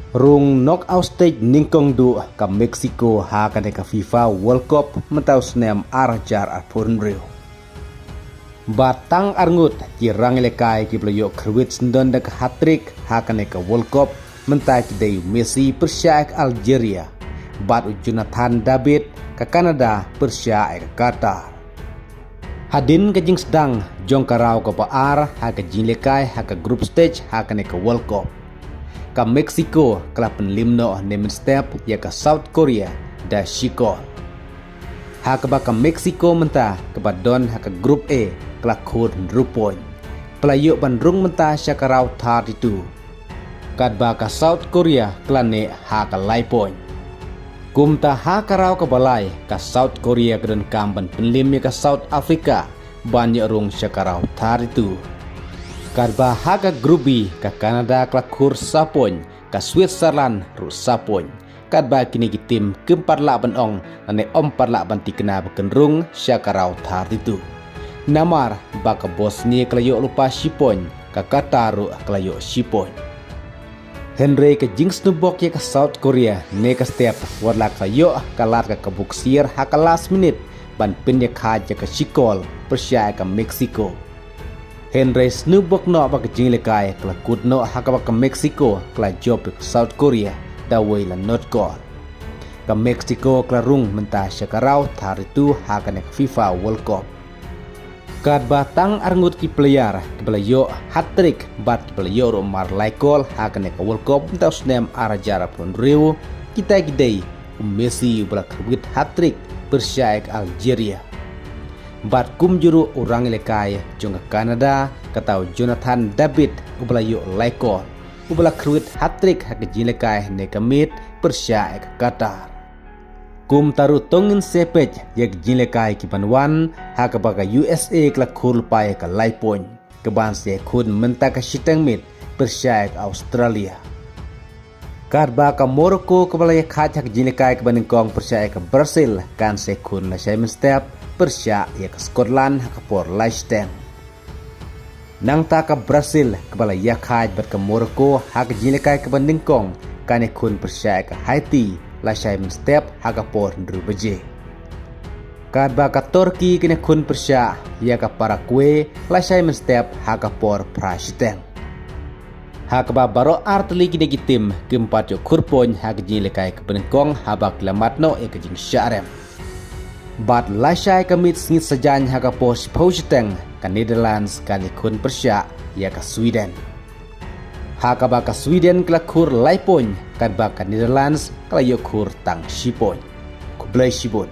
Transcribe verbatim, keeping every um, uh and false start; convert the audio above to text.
Rung knockout stage nyngkong duh ka Mexico ha kane ka FIFA World Cup mynta u snem ar hajar arphew hynriew. Ba tang arngut ki rangïalehkai kiba la ïoh kyrwit syndon da ka hat-trick ha kane ka World Cup mynta ki dei u Messi pyrshah ïa ka Algeria bad u Jonathan David ka Canada pyrshah ïa ka Qatar. Hadien ka jingsdang jong ka round kaba ar ha ka jingïalehkai ha ka group stage ha kane ka World Cup, ka Mexico ka la pynliem noh ne mynstep ïa ka South Korea da shi kol. Ha kaba ka Mexico mynta kaba don ha ka group A ka la khur hynriew point, ba la ïoh ban rung mynta sha ka round thirty-two. Katba ka South Korea ka la neh ha ka lai point. Kumta ha ka round kaba lai ka South Korea ka donkam ban pynliem ïa ka South Africa ban ïoh rung sha ka round thirty-two. Katba ha ka group B ka Canada ka la khur saw point, ka Switzerland ruh saw point. Katba kine ki team kim pat lah ban ong lane ym pat lah ban thikna ba kin rung sha ka round thirty-two. Namar ba ka Bosnia ka la ïoh lypa shi point, ka Qatar ruh ka la ïoh shi point. Hynrei ka jingsnubok ïa ka South Korea ne ka step, wat la ka la ïoh ka lad ka ka buksiar ha ka last minute ban pynïakhaid ïa ka shi kol pyrshah ïa ka Mexico. Hynrei snubok noh ba ka jingïalehkai ka la kut noh ha kaba ka Mexico ka la jop ïa ka South Korea da wei la not kol. Ka Mexico ka la rung mynta sha ka round thirty-two ha kane ka FIFA World Cup. Katba tang arngut ki player kiba la ïoh hat-trick bad kiba la ïoh ruh mar lai kol ha kane ka World Cup mynta u snem ar hajar arphew hynriew, kita ki dei u Messi uba la kyrwit hat-trick pyrshah ïa ka Algeria. Bad kumjuh ruh u rangïalehkai jong ka Canada, kata u Jonathan David uba la ïoh lai kol, uba la kyrwit hat-trick ha ka jingïalehkai ne ka miet pyrshah ïa ka Qatar. Kumta ruh to ngin sa peit ïa ka jingïalehkai kiban wan ha kaba ka U S A ka la khur lypa ïa ka lai point, kaban sa ïakhun mynta ka shiteng miet pyrshah ïa ka Australia. Katba ka Morocco kaba la ïakhaid ha ka jingïalehkai kaba nyngkong pyrshah ïa ka Brazil kan sa ïakhun lashai mynstep pyrshah ïa ka Scotland ha ka por lai shiteng. Nangta ka Brazil kaba la ïakhaid bad ka Morocco ha ka jingïalehkai kaba nyngkong kan ïakhun pyrshah ïa ka Haiti lashai mynstep ha ka por hynriew baje. Katba ka Turkey kan ïakhun pyrshah ïa ka Paraguay lashai mynstep ha ka por phra shiteng. Ha kaba baroh artylli kine ki team kim pat ïoh khur point ha ka jingïalehkai kaba nyngkong haba ki la mad noh ïa ka jingshah rem. Bad lashai ka miet sngi Saitjaiñ ha ka por shiphew shiteng ka Netherlands kan ïakhun pyrshah ïa ka Sweden. Ha kaba ka Sweden ka la khur lai point, katba ka Netherlands ka la ïoh khur tang shi point. Khublei shibun.